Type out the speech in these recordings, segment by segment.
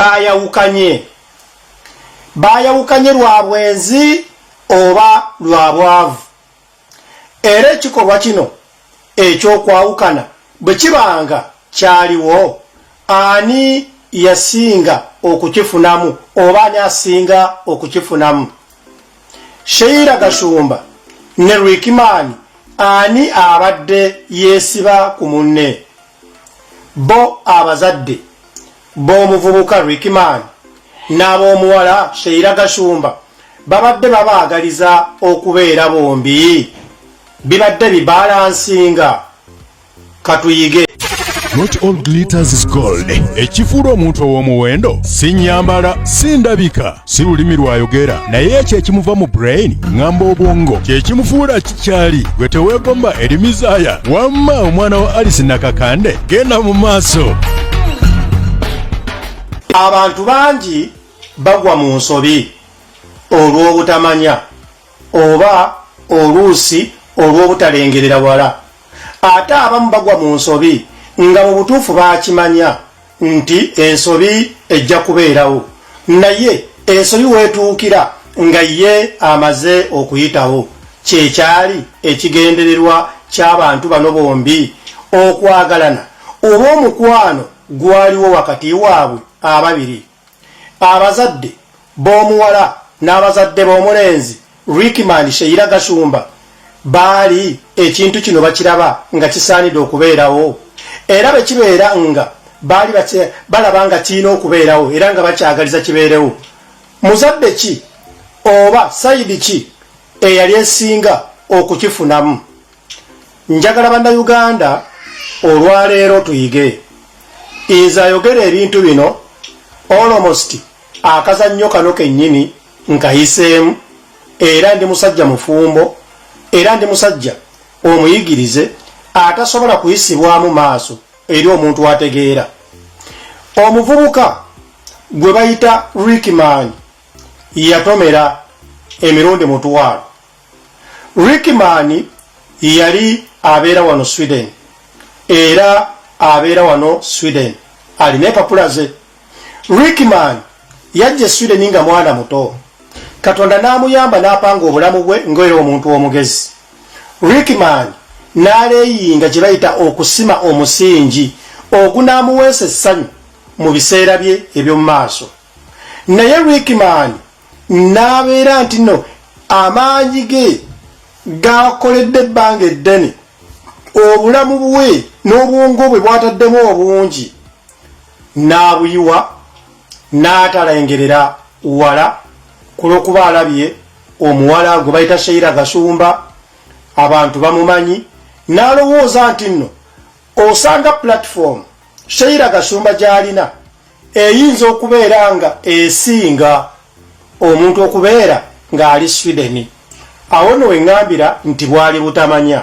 Baayawukanye. Baayawukanye lwa bwenzi oba lwa bwavu? Era ekikolwa kino eky'okwawukana bwe kiba nga kyaliwo, ani yasinga okukifunamu oba ani asinga okukifunamu? Sheila Gashumba ne Rickman ani abadde yeesiba ku munne? Bo abazadde b'omuvubuka Rickman n'ab'omuwala Sheila Gashumba babadde babaagaliza okubeera bombi? Bibadde bibalansinga? Katuyige. Not all glitters is gold. Ekifuula omuntu ow'omuwendo si nnyambala, si ndabika, si lulimi lw'ayogera, naye ekyo ekimuva mu brain, ŋŋamba obwongo, kye kimufuula kikyali. Gwe teweegomba eri mizaaya. Wamma omwana wa Alice Nakakande, genda mu maaso. Abantu bangi bagwa mu nsobi olw'obutamanya oba oluusi olw'obutalengerera wala. Ate abamu bagwa mu nsobi nga mu butuufu baakimanya nti ensobi ejja kubeerawo, naye ensobi weetuukira nga ye amaze okuyitawo. Kye kyali ekigendererwa ky'abantu bano bombi okwagalana oba omukwano gwaliwo wakati waabwe ababiri? Abazadde b'omuwala n'abazadde b'omulenzi Rickman Sheila Gashumba baali ekintu kino bakiraba nga kisaanidde okubeerawo, era bwe kibeera nga baali balaba nga kirina okubeerawo era nga bakyagaliza kibeerewo, muzadde ki oba sayidi ki eyali esinga okukifunamu? Njagala Bannayuganda olwaleero tuyige. Nze ayogera ebintu bino almost akazannyo kano kennyini nkayiseemu, era ndi musajja mufumbo, era ndi musajja omuyigirize atasobola kuyisibwamu maaso eri omuntu ategeera. Omuvubuka gwe bayita Rickman yatomera emirundi 1000. Rickman yali abeera wano Sweden, era abeera wano Sweden, alina empapula ze. Rickman yajja e Sweden nga mwana muto, Katonda n'amuyamba n'apanga obulamu bwe ng'era omuntu omugezi. Rickman n'aleeyinga kye bayita okusima omusingi ogunaamuweesa essanyu mu biseera bye eby'omu maaso. Naye Rickman n'abeera nti nno amaanyi ge gakoledde ebbanga eddene, obulamu bwe n'obwongo bwe bwataddemu obungi n'abuyiwa n'atalengerera wala ku lw'okuba alabye omuwala gwe bayita Sheila Gashumba, abantu bamumanyi, n'alowooza nti nno osanga platform Sheila Gashumba gy'alina eyinza okubeera nga esinga omuntu okubeera ng'ali Sweden. Awo nno we ŋŋambira nti bwali butamanya.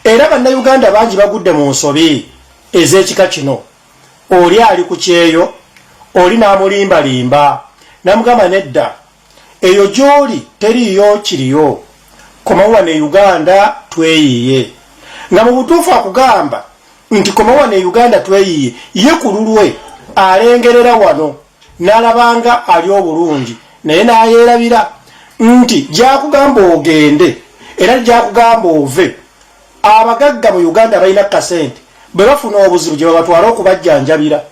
Era Bannayuganda bangi bagudde mu nsobi ez'ekika kino. Oli ali ku kyeyo, oli n'amulimbalimba n'amugamba nedda, eyo gy'oli teriiyo kiriyo, komawo wano e Uganda tweyiiye. Nga mu butuufu akugamba nti komawo wano e Uganda tweyiiye, ye ku lulwe alengerera wano n'alabanga ali obulungi, naye n'ayeerabira nti gy'akugamba ogende era gy'akugamba ove. Abagagga mu Uganda balina kasente, bwe bafuna obuzibu gye babatwala okubajjanjabira.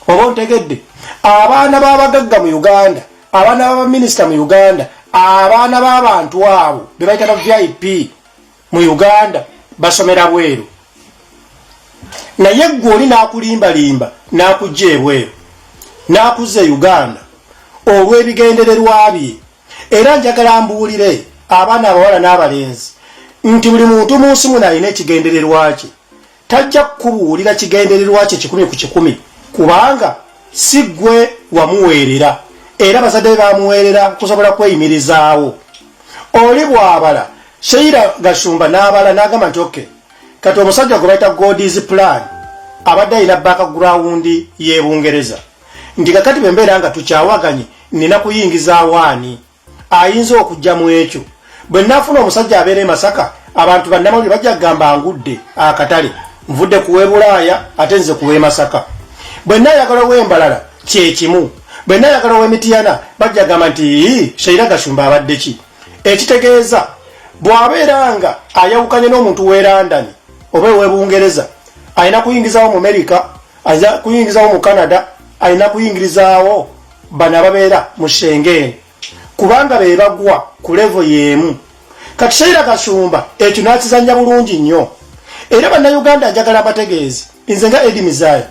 Oba ontegedde? Abaana b'abagagga mu Uganda, abaana b'abaminisita mu Uganda, abaana b'abantu abo be bayita ba VIP mu Uganda basomera bweru. Naye ggwe oli n'akulimbalimba n'akujja ebweru n'akuzza e Uganda olw'ebigendererwa bye. Era njagala mbuulire abaana abawala n'abalenzi nti buli muntu mu nsi muno alina ekigendererwa kye. Tajja kukubuulira kigendererwa kye 100 ku 100 kubanga si ggwe wamuweerera, era bazadde be bamuweerera kusobola kweyimirizaawo. Oli bw'abala Sheila Gashumba n'abala n'agamba nti okay, kati omusajja gwe bayita God's plan abadde alina background y'e Bungereza, nti kakati bwe mbeera nga tukyawaganye nina kuyingizaawo ani ayinza okujja mu ekyo. Bwe nnaafuna omusajja abeera e Masaka, abantu bannamawulire bajja kugamba ngudde akatale, nvudde ku w'e Bulaaya ate nze ku w'e Masaka. Bwe nnaayagala ow'e Mbarara Kyekimu bwe nayagala ow'emitiyana bajja gamba nti Sheila Gashumba abadde ki? Ekitegeeza bw'abeera nga ayawukanye n'omuntu w'e London oba ew'e Bungereza, alina kuyingizawo mu America, alina kuyingizawo mu Canada, alina kuyingirizaawo bano ababeera mu Schengen, kubanga be bagwa ku level y'emu. Kati Sheila Gashumba ekyo n'akizannya bulungi nnyo. Era Bannayuganda, njagala mbategeeze, nze nga Eddie Mizaya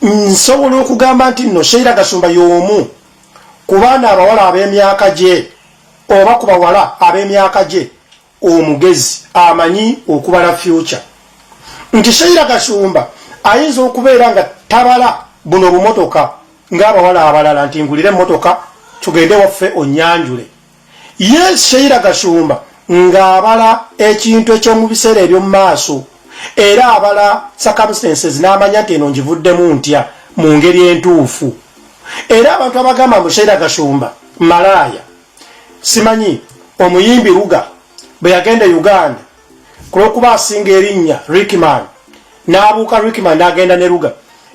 nsobola okugamba nti nno Sheila Gashumba y'omu ku baana abawala ab'emyaka gye, oba ku bawala ab'emyaka gye, omugezi amanyi okubala future, nti Sheila Gashumba ayinza okubeera nga tabala buno obumotoka ng'abawala abalala, nti ngulire emmotoka tugende waffe onyanjule. Ye Sheila Gashumba ng'abala ekintu eky'omu biseera eby'omu maaso, era abala circumstances n'amanya nti eno ngivuddemu ntya mu ngeri entuufu. Era abantu abagamba mbu Sheila Gashumba malaaya, simanyi omuyimbi Ruga bwe yagenda e Uganda, ku lwokuba asinga erinnya Rickman, n'abuuka Rickman n'agenda ne Ruga.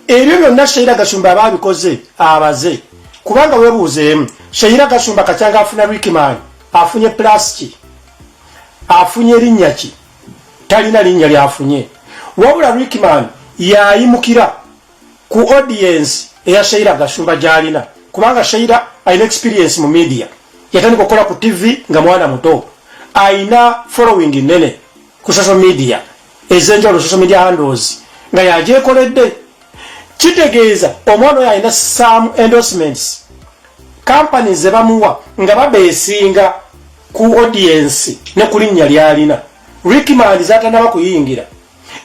Ebyo byonna Sheila Gashumba aba abikoze abaze, kubanga weebuuzeemu, Sheila Gashumba kacyanga afuna Rickman, afunye plus ki? Afunye erinnya ki? Talina linnya lyafunye, wabula Rickman yayimukira ku audience eya Sheila Gashumba gyalina, kubanga Sheila alina experience mu media, yatandika okukola ku TV nga mwana muto, ayina following nene ku social media ezenjawulo, social media handles nga yagyekoledde. Kitegeeza omwana oyo alina some endorsements, companies zebamuwa nga babeesinga ku audience ne ku linnya lyalina. Rickman zatanaba kuyingira,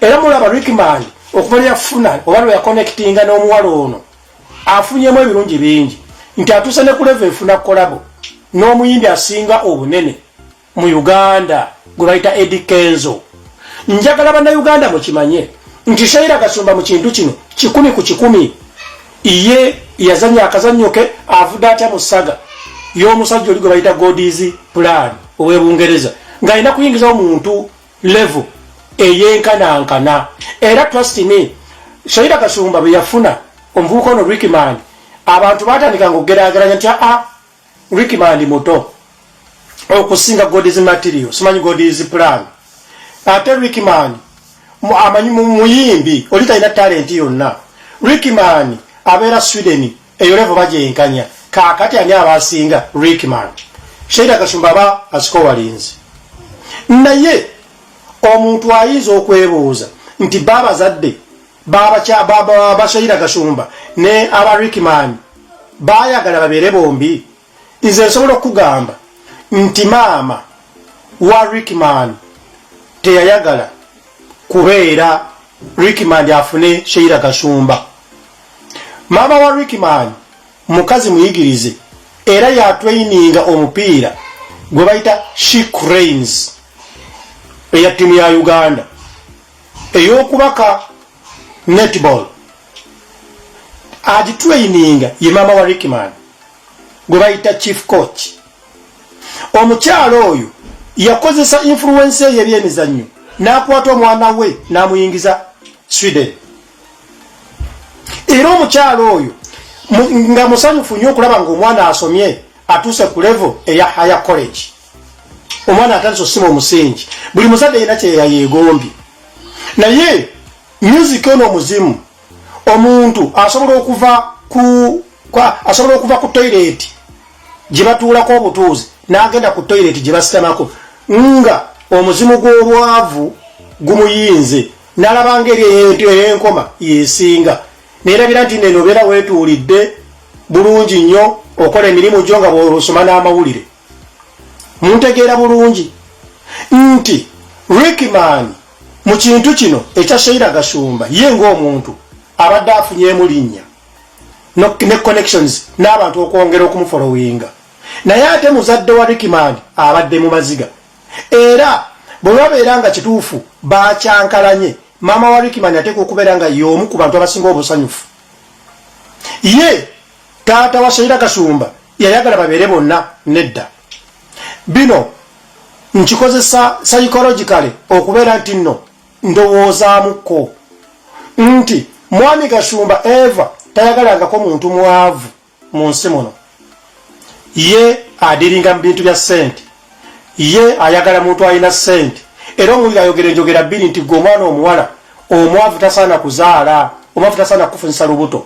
era mulaba Rickman okuva lyafuna oba lwe yaconnectinga n'omuwala ono, afunyemu ebirungi bingi, nti atuuse ne ku level efuna collabo n'omuyimbi asinga obunene mu Uganda gwe bayita Eddie Kenzo. Njagala Bannayuganda mukimanye nti Sheila Gashumba mu kintu kino 100%, ye yazanya akazannyo ke. Avudde atya mu saga y'omusajja oli gwe bayita God's Plan ow'ebungereza, ng'alina kuyingizawo muntu level eyenkanankana? Era trust me, Sheila Gashumba bwe yafuna omuvubuka ono Rickman, abantu batandikanga okugerageranya nti aa, Rickman muto okusinga God's material, simanyi God's Plan, ate Rickman amanyi muyimbi, oli talina talent yonna. Rickman abeera Sweden, eyo level bagyenkanya. Kaakati ani abasinga? Rickman. Sheila Gashumba aba asikowalinzi. Naye omuntu ayinza okwebuuza nti ba abazadde ba Sheila Gashumba ne aba Rickman bayagala babeere bombi? Nze nsobola okugamba nti maama wa Rickman teyayagala kubeera Rickman afune Sheila Gashumba. Maama wa Rickman mukazi muyigirize, era yatraininga omupiira gwe bayita She Cranes eya ttiimu ya Uganda ey'okubaka netball. Agitraininga ye maama wa Rickman gwe bayita chief coach. Omukyalo oyo yakozesa influence ye ebyemizannyo n'akwata omwana we n'amuyingiza Sweden. Era omukyalo oyo nga musanyufu nnyo okulaba ng'omwana asomye, atuuse ku level eya higher college, omwana atandise osima omusingi. Buli muzadde yina kyeyayeegombye, naye music ono omuzimu, omuntu asobola okuva ku toilet gye batuulako obutuuzi n'agenda ku toilet gye basitamako, nga omuzimu gw'olwavu gumuyinze, n'alaba ngeri ey'enkoma yesinga, neerabira nti neno obeera weetuulidde bulungi nnyo, okola emirimu gyo nga bw'osoma n'amawulire. Muntegeera bulungi nti Rickman mu kintu kino ekya Sheila Gashumba, ye ng'omuntu abadde afunyeemu linnya ne connections n'abantu okwongera okumufollowinga, naye ate muzadde wa Rickman abadde mu maziga. Era bwe babeera nga kituufu bakyankalanye, maama wa Rickman ateekwa okubeera nga y'omu ku bantu abasinga obusanyufu. Ye taata wa Sheila Gashumba yayagala babeere bonna? Nedda. Bino nkikozesa psychologically okubeera nti nno ndowoozaamuko nti mwami Gashumba eva Tayagalangako muntu mwavu mu nsi muno. Ye adiringa mu bintu bya ssente, ye ayagala muntu alina ssente. Era omuwulira ayogera enjogera bbiri nti gwe omwana omuwala omwavu tasaana kuzaala, omwavu tasaana kukufunyisa lubuto.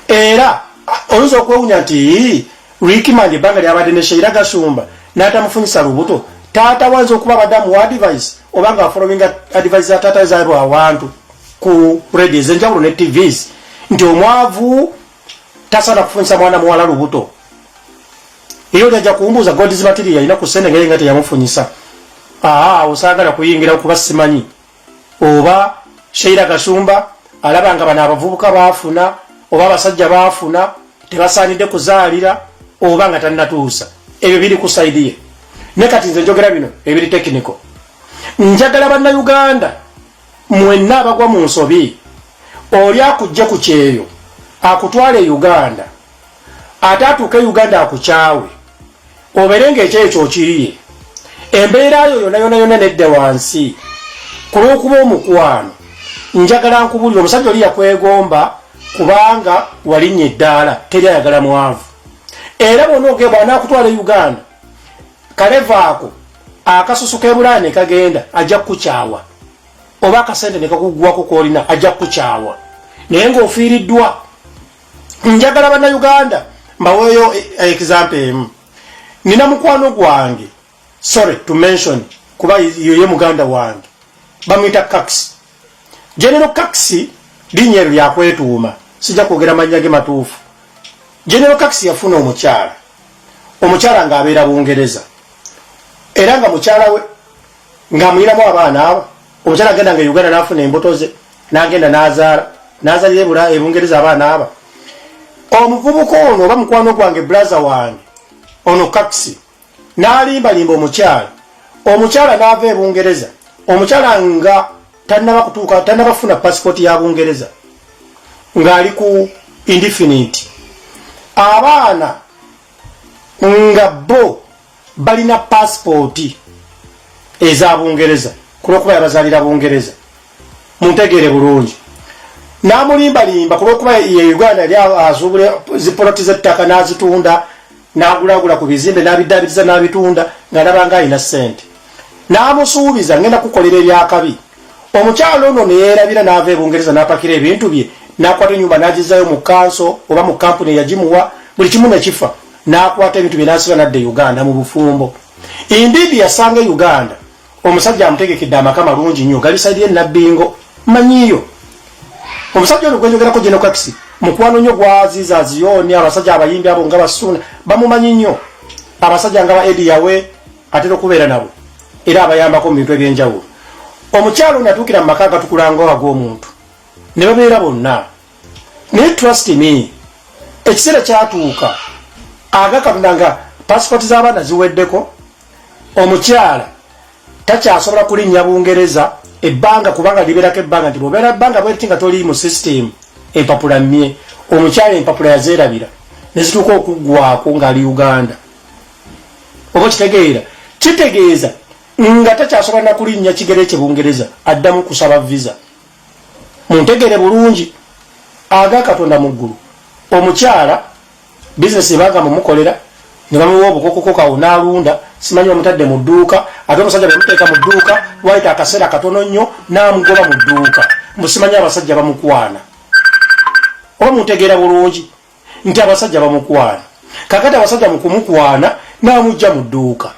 Era oyinza okwewunya nti Rickman ebbanga lyabadde ne Sheila Gashumba n'atamufunyisa lubuto, taata wanze okuba abadde amuwa advice oba nga afollowinga advice za taata zaabwe awantu ku radio ez'enjawulo ne TVs nti omwavu tasaana kufunyisa mwana muwala lubuto. Era oli ajja kumbuuza God's material yalina ku ssente ngaye nga teyamufunyisa. Aa, osaagala kuyingira kuba simanyi oba Sheila Gashumba alaba nga bano abavubuka baafuna oba abasajja baafuna tebasaanidde kuzaalira oba nga tannatuusa. Ebyo biri ku sayidi ye. Ne kati nze njogera bino ebiri tekiniko. Njagala Bannayuganda mwenna abagwa mu nsobi, oli akujje ku kyeyo akutwale e Uganda, ate atuuke e Uganda akukyawe, obeere ng'ekyeyo kyokiriye, embeera yo yonna yonna yonna nedde wansi ku lw'okuba omukwano. Njagala nkubulira, omusajja oli yakwegomba kubanga walinnya eddaala. Teri ayagala mwavu. Era bwona ogenda bw'anaakutwala e Uganda, kalevaako akasusu k'ebulaaya ne kagenda, ajja kukukyawa, oba akasente ne kakuggwako k'olina, ajja kukukyawa, naye ng'ofiiriddwa. Njagala Bannayuganda mbaweeyo example emu. Nina mukwano gwange, sorry to mention, kuba yoye muganda wange, bamuyita Cax, General Cax. Linnya eryo lyakwetuuma, sijja kwogera mannya ge matuufu. General Cax yafuna omukyala, omukyala ng'abeera Bungereza, era nga mukyala we ng'amuyiramu abaana abo. Omukyala agenda nga e Uganda n'afuna embuto ze, n'agenda n'azaala, n'azalira ebula ebungereza abaana aba. Omuvubuka ono oba mukwano gwange, brother wange ono Cax, n'alimbalimba omukyala, omukyala n'ava e Bungereza. Omukyala nga tannaba kutuuka, tannaba kufuna pasipooti ya Bungereza, ng'ali ku indefinite. Abaana nga bo balina pasipooti eza Bungereza kulwokuba yabazaalira Bungereza. Muntegeere bulungi. N'amulimbalimba kulwokuba ye Uganda yali asuubula zipoloti z'ettaka n'azitunda, n'agulagula ku bizimbe n'abiddabiriza n'abitunda, ng'alaba nga alina ssente. N'amusuubiza, "Ngenda kukolera ebyakabi." Omukyalo ono neyeerabira, n'ava e Bungereza, n'apakira ebintu bye, n'akwata enyumba n'agizaayo mu kanso oba mu kampuni eyagimuwa, buli kimu nekifa. N'akwata ebintu bye n'asiba, nadda e Uganda mu bufumbo. Indeed, yasanga e Uganda omusajja amutegekedde amaka malungi nnyo, gali side ye Nabbingo. Manyiyo omusajja ono gwenjogerako, General Cax, mukwano nnyo gwaziza Ziyoni. Abasajja abayimbi abo nga Basuuna bamumanyi nnyo, abasajja nga ba Edi Yawe atera okubeera nabo era abayambako mu bintu ebyenjawulo. Omukyalo ono atuukira mu maka agatukulanga ag'omuntu ne babeera bonna. Naye trust me, ekiseera kyatuuka aga Katonda nga pasipoti z'abaana ziweddeko, omukyala takyasobola kulinnya Bungereza ebbanga, kubanga libeerako ebbanga nti bwobeera ebbanga bweriti nga toli mu system, empapula mmye. Omukyala empapula yazeerabira nezituuka okuggwako ng'ali Uganda. Oba kitegeera, kitegeeza nga takyasobola nakulinnya kigere kye Bungereza addamu kusaba visa. Muntegere bulungi, aga Katonda mu ggulu, omukyala bizinesi ebagamba mukolera ne bamuwa obukokoko kawo n'alunda, simanyi bamutadde mu dduuka. Ate omusajja bwemuteeka mu dduuka, wayita akaseera katono nnyo n'amugoba mu dduuka, mbu simanyi abasajja bamukwana. Oba muntegeera bulungi nti abasajja bamukwana. Kakati abasajja mu kumukwana n'amugja mu dduuka.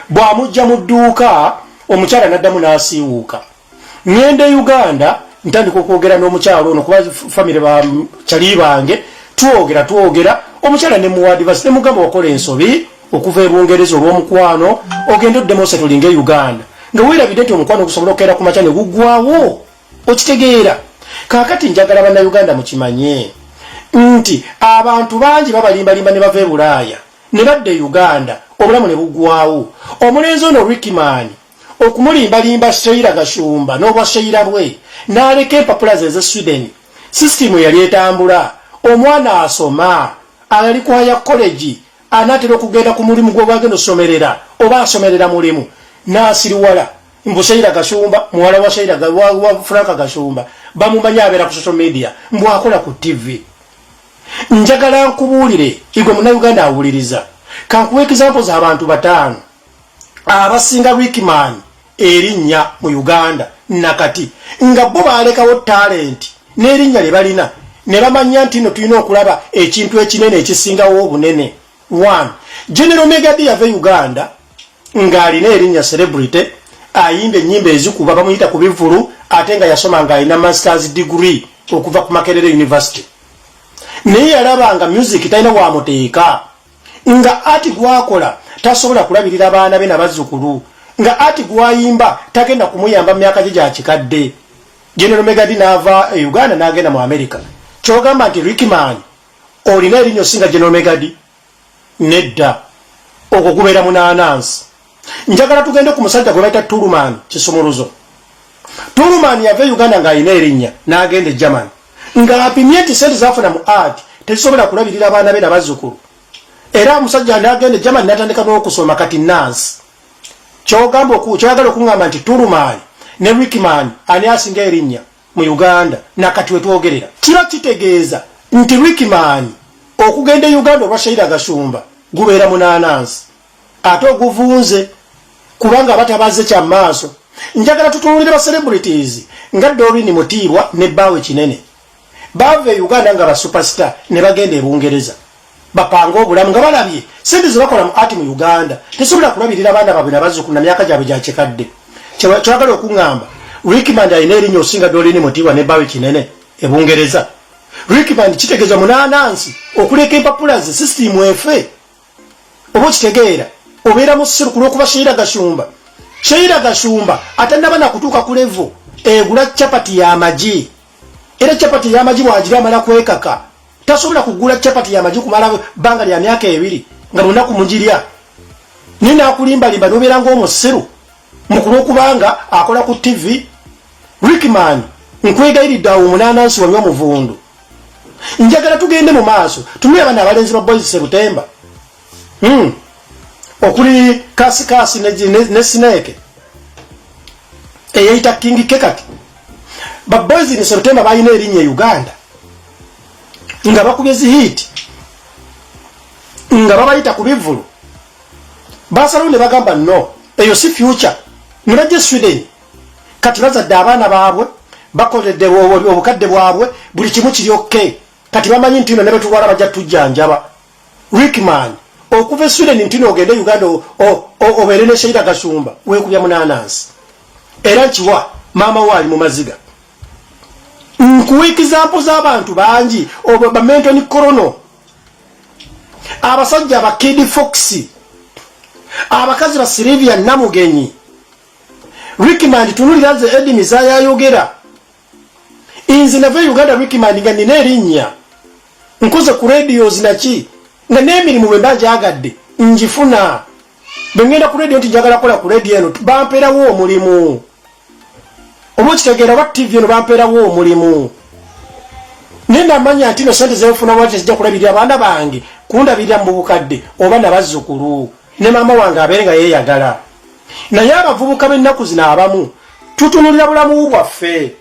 Bw'amugja mu dduuka, omukyala n'addamu n'asiiwuuka. Ŋŋenda e Uganda, ntandika okwogera n'omukyalo ono kuba famire ba kyali bange. Twogera, twogera, omukyala ne muwa advice, ne mugamba, "Wakola ensobi okuva e Bungereza olw'omukwano, ogende oddemu osettlinga e Uganda, nga weerabidde nti omukwano gusobola okukeera ku makya ne guggwawo." Okitegeera? Kaakati njagala Bannayuganda mukimanye nti abantu bangi babalimbalimba ne bava e Bulaaya ne badda e Uganda, obulamu ne buggwawo. Omulenzi ono Rickman okumulimbalimba Sheila Gashumba n'obwa Sheila bwe, n'aleka empapula ze ez'e Sweden, sisitimu eyali etambula, omwana asoma, ali ku higher college, anaatera okugenda ku mulimu gwe gwagenda osomerera oba asomerera mulimu, n'asiriwala mbu Sheila Gashumba muwala wa Sheila wa Franka Gashumba. Bamumanyi, abeera ku social media, mbwakola ku TV. Njagala nkubuulire, igwe Munnayuganda awuliriza, kankuwa example z'abantu bataano abasinga Rickman erinnya mu Uganda nakati, nga bo baalekawo talent n'erinnya lye balina ne bamanya nti no tulina okulaba ekintu ekinene ekisingawo obunene. One, General Mega Dee yava Uganda ng'alina erinnya, celebrity, ayimba ennyimba ezikuba, bamuyita ku bivulu, ate nga yasoma ng'alina masters degree okuva ku Makerere University. Naye yalaba nga music talina wamuteeka, nga ati gwakola tasobola kulabirira baana be nabazzukulu, nga ati gwayimba tagenda kumuyamba mu myaka gye gya kikadde. General Mega Dee n'ava e Uganda n'agenda mu America. Kyogamba nti Rickman olina erinnya osinga General Mega Dee? Nedda, okwo gubeera munaanansi. Njagala tugende ku musajja gwe bayita Tuluman Kisumuluzo. Tuluman yava e Uganda ng'alina erinnya n'agenda e Germany, ng'apimye nti sente zafuna mu art tezisobola kulabirira abaana be nabazzukulu. Era omusajja n'agenda e Germany n'atandika n'okusoma, kati nansi. Kyogamba, kyoyagala okuŋŋamba nti Tuluman ne Rickman ani asinga erinnya mu Uganda nakati wetwogerera? Kiba kitegeeza nti Rickman okugenda e Uganda olwa Sheila Gashumba gubeera munaanansi ate oguvunze, kubanga abatabaze kya maaso. Njagala tutunulire ba celebrities nga Doreen Mutiibwa ne bbaawe Kinene. Baava e Uganda nga ba superstar ne bagenda e Bungereza bapanga obulamu, nga balabye sente ze bakola mu art mu Uganda tesobola kulabirira abaana baabwe nabazzukulu na myaka gyabwe gya kikadde. Kyagala okuŋŋamba Rickman alina erinnya osinga Doreen Mutiibwa ne bbaawe Kinene e Bungereza? Rickman kitegeeza munaanansi okuleka empapula ze, system efe. Oba okitegeera, obeera musiru ku lwokuba Sheila Gashumba. Sheila Gashumba atannaba nakutuuka ku level egula capati y'amagi, era capati y'amagi bw'agira amala kwekaka, tasobola kugula capati y'amagi kumala bbanga lya myaka 2 nga lunaku mugirya, naye n'akulimbalimba n'obeera ng'omusiru mukulu okubanga akola ku TV. Rickman, nkwegayiridde, awo omunaanansi wanywa muvundu. Njagala tugende mu maaso, tunule bano abalenzi ba Boys September, okuli Kasikasi ne Snake eyeyita King K. Kati ba Boys in September balina erinnya e Uganda, nga bakubye zi hit, nga babayita ku bivulu. Basalawo ne bagamba no, eyo si future, ne bajja Sweden. Kati bazadde abaana baabwe, bakoledde obukadde bwabwe, buli kimu kiri okay. Kati bamanyi nti no ne betulwala bajja tujjanjaba. Rickman, okuva e Sweden nti noogende Uganda obeere ne Sheila Gashumba, weekubya munaanansi. Era nkiwa maama we ali mu maziga. Nkuwa example z'abantu bangi, bamentoni korono, abasajja ba Kid Fox, abakazi ba Silivia Namugenyi. Rickman, tunulira nze Eddie Mizaya ayogera. Nze nava e Uganda, Rickman, nga nina erinnya, nkoze ku radios naki, nga n'emirimu bwe mba njagadde njifuna. Bwe ngenda ku radio nti njagala kukola ku radio eno, bampeerawo omulimu. Oba okitegeera, oba TV eno, bampeerawo omulimu. Naye namanya nti no sente zenfuna wati tezijja kulabirira abaana bange, kundabirira mu bukadde oba nabazzukulu ne maama wange abeere nga yeeyagala. Naye abavubuka b'ennaku zino abamu tutunulira bulamu bwaffe,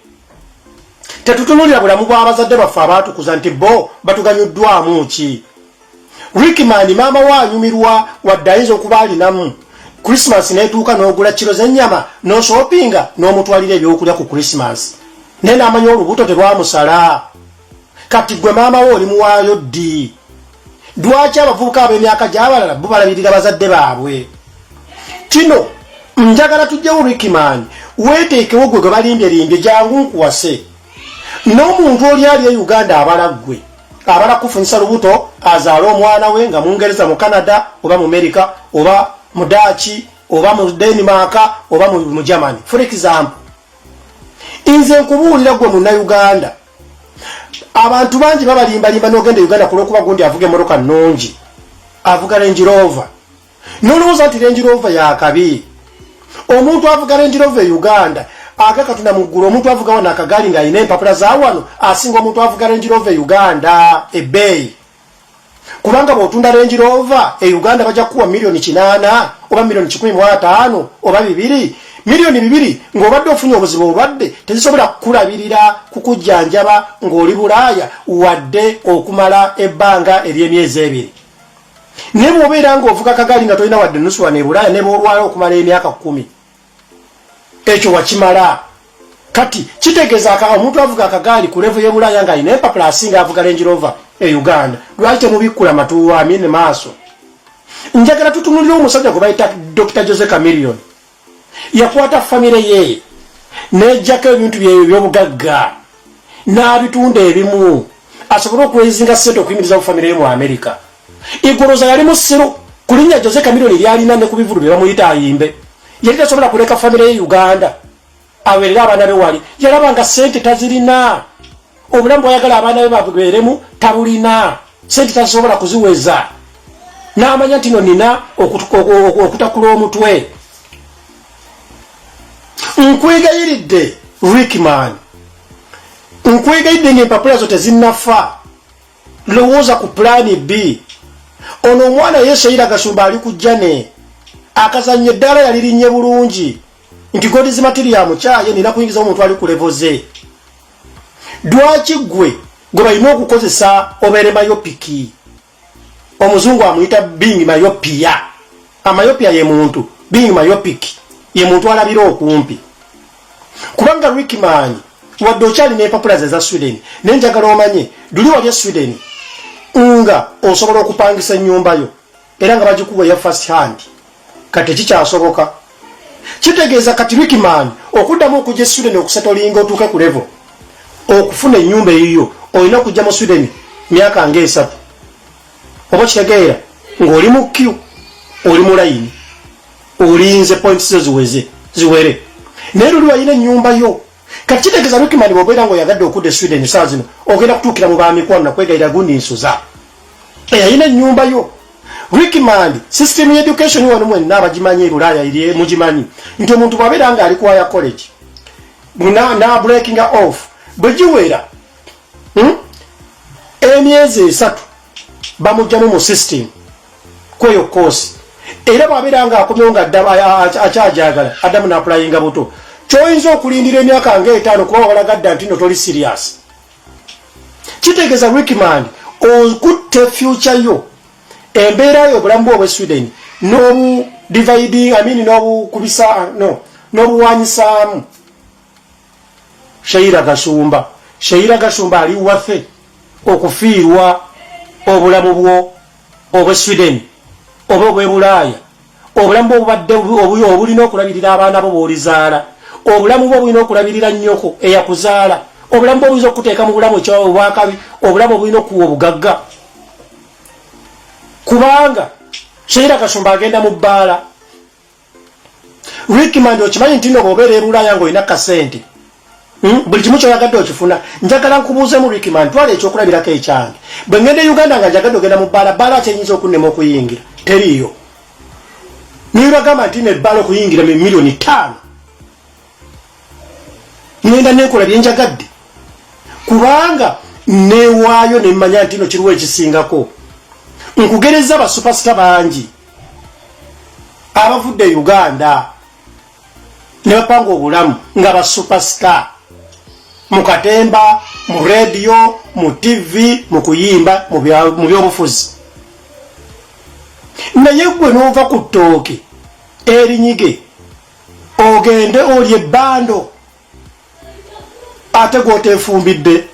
tetutunulira bulamu bw'abazadde baffe abaatukuza nti bo batuganyuddwamu ki. Rickman, maama we anyumirwa wadde ayinza okuba alinamu. Christmas netuuka, n'ogula kiro z'ennyama, n'oshoppinga, n'omutwalira ebyokulya ku Christmas, naye n'amanya olubuto terwamusala. Kati gwe maama we olimuwaayo ddi? Lwaki abavubuka ab'emyaka gy'abalala bo balabirira bazadde baabwe? Kino njagala tujjewo. Rickman, weeteekewo gwe gwe balimbyelimbye, jangu nkuwase n'omuntu oli ali e Uganda abala ggwe, abala kufunyisa lubuto azaale omwana we nga Mungereza, mu Canada, oba mu America, oba mu Daaki, oba mu Denmark, oba mu Germany, for example. Nze nkubuulira gwe Munnayuganda, abantu bangi babalimbalimba n'ogenda e Uganda kulwokuba gundi avuga emmotoka nnungi, avuga Range Rover, nolowooza nti Range Rover yakabi. Omuntu avuga Range Rover e Uganda aga Katonda mu ggulu, omuntu avuga wano akagaali ng'alina empapula za wano asinga omuntu avuga Range Rover e Uganda ebbeeyi, kubanga bw'otunda Range Rover e Uganda bajja kukuwa miliyoni 8 oba miliyoni 150 oba 2. 2 million ng'obadde ofunye obuzibu, obulwadde, tezisobola kukulabirira, kukujjanjaba ng'oli Bulaaya wadde okumala ebbanga ery'emyezi 2. Naye bw'obeera ng'ovuga kagaali nga tolina wadde nusu wano e Bulaaya, ne bw'olwala okumala emyaka 10, ekyo wakimala. Kati kitegeeza omuntu avuga akagaali ku level y'e Bulaaya ng'alina empapula asinga avuga Range Rover e Uganda. Lwaki temubikkula matuwa amine maaso? Njagala tutunulire omusajja gwe bayita Dr Jose Chameleone. Yakwata famire ye nejjako ebintu byebyo ebyobugagga n'abitunda ebimu asobole okwezinga sente okuyimiriza bu famire ye mu Amerika. Igoloza yali musiru ku linnya Jose Chameleone lyalina ne ku bivulu bye bamuyita ayimbe. Yali tasobola kuleka famire ye Uganda awerere abaana be wali. Yalaba nga sente tazirina, obulamu bwayagala abaana be babeeremu tabulina, sente tazisobola kuziweza. N'amanya nti no nina okutakula omutwe. Nkwegayiridde Rickman, nkwegayiridde ngaempapula zo tezinnafa, lowooza ku plan B. Ono omwana ye Sheila Gashumba ali kujja ne akazannyo eddaala yalirinnye bulungi nti God's material mukyaye, nina kuyingiza omuntu ali ku level ze. Lwaki ggwe gwe balina okukozesa obeere myopic? Omuzungu amuyita being myopia. A myopia ye muntu being myopic, ye muntu alabira okumpi. Kubanga Rickman, wadde okyalina empapula ze eza Sweden, naye njagala omanye luli wali e Sweden nga osobola okupangisa ennyumba yo era nga bagikuwa eya first hand. Kati tekikyasoboka. Kitegeeza kati Rickman okuddamu okujja e Sweden okusetolinga otuuke ku level okufuna ennyumba eyiyo, olina okujja mu Sweden myaka nga 3, oba kitegeera ng'oli mu queue, oli mu layini, olinze points zo ziweze ziwere. Naye luli walina ennyumba yo. Kati kitegeeza Rickman, bw'obeera ng'oyagadde okudda e Sweden saa zino, ogenda kutuukira mu bamikwano nakwegayira gundi nsuza eyalina ennyumba yo. Rickman, system education wano mwenna abagimanyi e Bulaaya eri mugimanyi nti omuntu bw'abeera ng'ali ku higher college na breaking off, bwe giwera Emyezi 3 bamugjamu mu system kweyo course. Era bw'abeera nga akomyewo nga akyajagala addamu n'apulayinga buto. Kyoyinza okulindira emyaka nga 5 kuba wabalaga dda nti no toli serious. Kitegeeza Rickman, okutte future yo, embeera yo, obulamu bwe obwe Sweden n'obu dividing, I mean, n'obukubisa no n'obuwanyisaamu Sheila Gashumba. Sheila Gashumba ali waffe okufiirwa obulamu bwo obwe Sweden oba obwe Bulaaya, obulamu bwo obubadde obulina okulabirira abaana bo b'olizaala, obulamu bwo bulina okulabirira nnyoko eyakuzaala, obulamu bwo buyinza okukuteeka mu bulamu obwakabi, obulamu obulina okuwa obugagga. Kubanga Sheila Gashumba agenda mu bbaala. Rickman, okimanyi nti no bw'obeera e Bulaaya ng'olina kasente, Buli kimu kyoyagadde okifuna. Njagala nkubuuzemu Rickman, twala ekyokulabirako ekyange. Bwe ngenda e Uganda nga njagadde ogenda mu bbaala, bbaala kyenyinza okunnema okuyingira teriiyo. Niye bagamba nti nebbaala okuyingira mu 5 miliyoni, ngenda nenkola byenjagadde kubanga newaayo nemmanya nti no kiriwo ekisingako. Nkugereza ba superstar bangi abavudde e Uganda ne bapanga obulamu nga ba superstar mu katemba, mu rediyo, mu TV, mu kuyimba, mu byobufuzi. Naye gwe n'ova ku ttooke erinyige ogende olye ebbando ate gwoteefumbidde.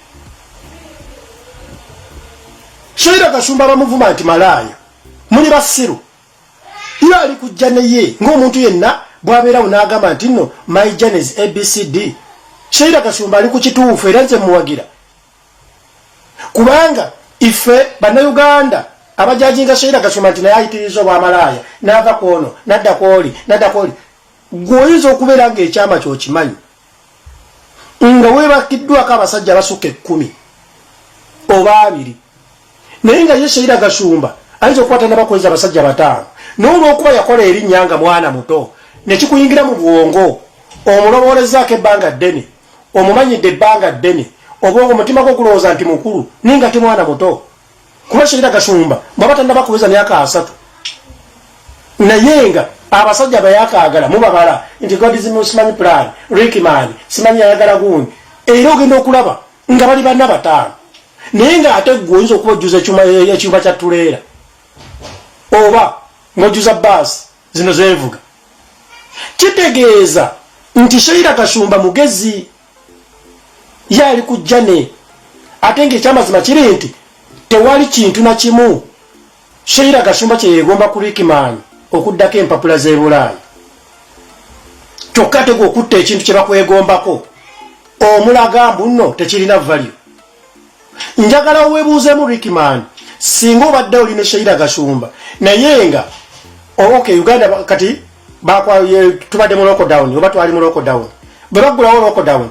Sheila Gashumba bamuvuma nti malaaya, muli basiru. Ye ali kujja naye ng'omuntu yenna bw'abeerawo n'agamba nti nno my journeys ABCD. Sheila Gashumba ali ku kituufu era nze muwagira, kubanga ife Bannayuganda abajajinga Sheila Gashumba nti naye ayitiriza obwamalaaya n'ava ku ono nadda kwoli nadda kwoli, gwe oyinza okubeera ng'ekyama kyokimanyi nga weebakiddwako abasajja abasukka 10 oba 20, naye nga ye Sheila Gashumba ayinza okukwata nabakweza abasajja bataano. N'olwokuba yakola erinnya nga mwana muto nekikuyingira mu bwongo, omulowoolezaako ebbanga ddene, omumanyidde ebbanga ddene, obwongo omutima gwo gulowooza nti mukulu, naye nga ti mwana muto. Kuba Sheila Gashumba bwaba tannaba kuweza myaka 30. Naye nga abasajja bayakaagala mubabala nti godism simanyi plan rickman simanyi ayagala gundi, era ogenda okulaba nga bali banna bataano, naye nga ate gwe oyinza okuba ojjuza ekyuma kya tuleera oba ng'ojjuza baasi zino zenvuga. Kitegeeza nti Sheila Gashumba mugezi, ye ali ku jane, ate ng'ekyamazima kiri nti tewali kintu na kimu Sheila Gashumba kye yeegomba ku Rickman okuddako empapula z'e Bulaaya. Kyokka ate gwe okutta ekintu kye bakwegombako omulaga mbu nno tekirina value. Njagala weebuuzeemu Rickman, singa obadde oli ne Sheila Gashumba, naye nga okay, Uganda kati tubadde mu lockdown oba twali mu lockdown, bwe baggulawo lockdown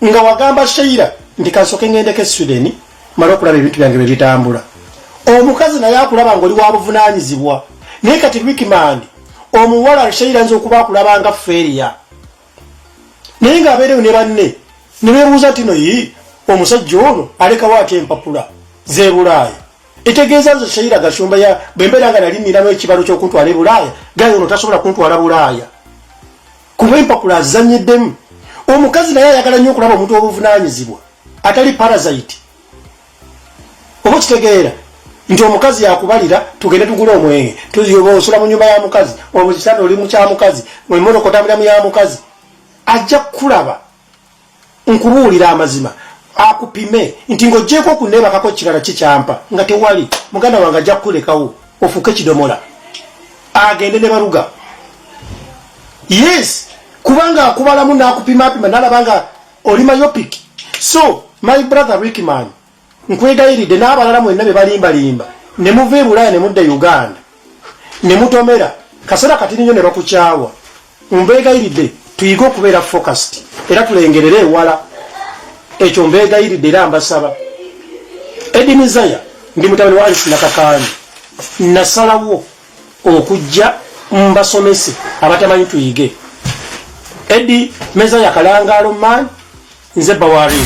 nga wagamba Sheila nti kansoke ngendeko e Sweden male okulaba ebintu byange bwe bitambula, omukazi naye akulaba ng'oli wa buvunaanyizibwa. Naye kati Rickman, omuwala Sheila nza okuba akulaba nga failure, naye ng'abeereyo ne banne ne beebuuza nti no yi omusajja ono alekawo atya empapula z'e Bulaaya? Etegeeza nze Sheila Gashumba ya bwe mbeera nga nali ninamu ekibalo ky'okuntwala e Bulaaya, gaye ono tasobola kuntwala Bulaaya kuba empapula azizannyiddemu. Omukazi naye ayagala nnyo okulaba omuntu obuvunaanyizibwa atali parasite. Oba okitegeera nti omukazi yakubalira tugende tugule omwenge, osula mu nyumba ya mukazi, obukitanda oli mu kya mukazi, emmotoka otambulira mu ya mukazi, ajja kukulaba. Nkubuulira amazima, akupime nti ng'ogyeko okuneebakako kirala kikyampa nga tewali muganda wange, ajja kukulekawo ofuuke kidomola agende ne baluga. Yes, kubanga akubalamu n'akupimapima n'alaba nga oli myopic. So my brother Rickman, nkwegayiridde n'abalala mwenna be balimbalimba ne muva e Bulaaya ne mudda e Uganda ne mutomera kaseera katini nnyo ne bakukyawa, mbeegayiridde tuyige okubeera focused era tulengerere ewala. Ekyo mbeegayiridde era mbasaba. Eddie Mizaya, ndi mutabani wa Alice Nakakaani. Nasalawo okujja mbasomese abatamanyi tuyige. Eddie Mezaya Kalangaalo man, nze Bawari.